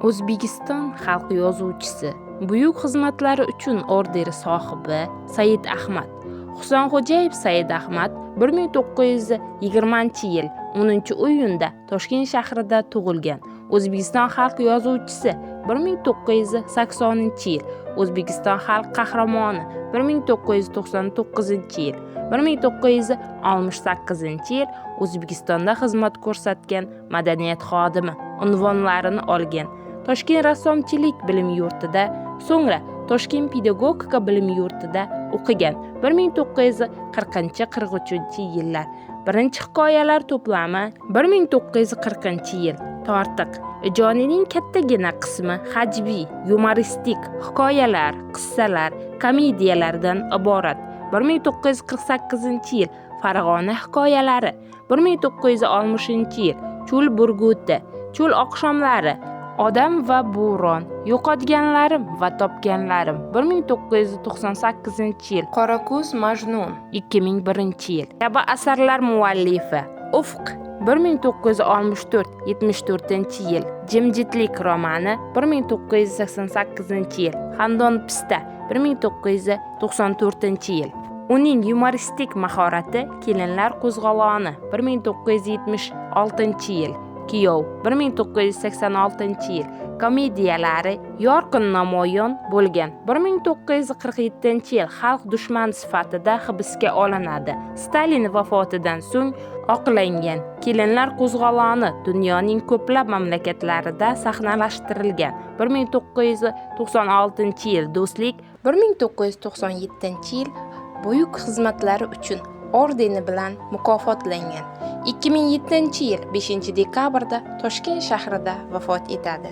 O'zbekiston xalq yozuvchisi, buyuk xizmatlari uchun orderi sohibi Said Ahmad. Husonxo'jayev Said Ahmad 1920-yil 10-iyunda Toshkent shahrida tug'ilgan. O'zbekiston xalq yozuvchisi 1980-yil, O'zbekiston xalq qahramoni 1999-yil, 1968-yil O'zbekistonda xizmat ko'rsatgan madaniyat xodimi unvonlarini olgan. Toshkent rassomchilik bilim yurtida, so'ngra Toshkent pedagogika bilim yurtida o'qigan. 1940-43 yillar. Birinchi hikoyalar to'plami 1940-yil, Tortiq. Ijodining kattagina qismi hajviy, yumoristik hikoyalar, qissalar, komediyalardan iborat. 1948-yil Farg'ona hikoyalari, 1960-yil Cho'l burguti, Cho'l oqshomlari, Odam va bo'ron, Yo'qotganlarim va topganlarim 1998-yil, Qorako'z Majnun 2001-yil kabi asarlar muallifi. Ufq 1964 74-yil, Jimjitlik romani 1988-yil, Xandon pista 1994-yil. Uning yumoristik mahorati Kelinlar qo'zg'oloni 1976-yil, Kuyov 1986-yil komediyalari yorqin namoyon bo'lgan. 1947-yil xalq dushmani sifatida hibsga olinadi. Stalin vafotidan so'ng oqlangan. Kelinlar qo'zg'oloni dunyoning ko'plab mamlakatlarida sahnalashtirilgan. 1996-yil Do'stlik, 1997-yil buyuk xizmatlari uchun ordeni bilan mukofotlangan. 2007-yil 5 dekabrda Toshkent shahrida vafot etadi.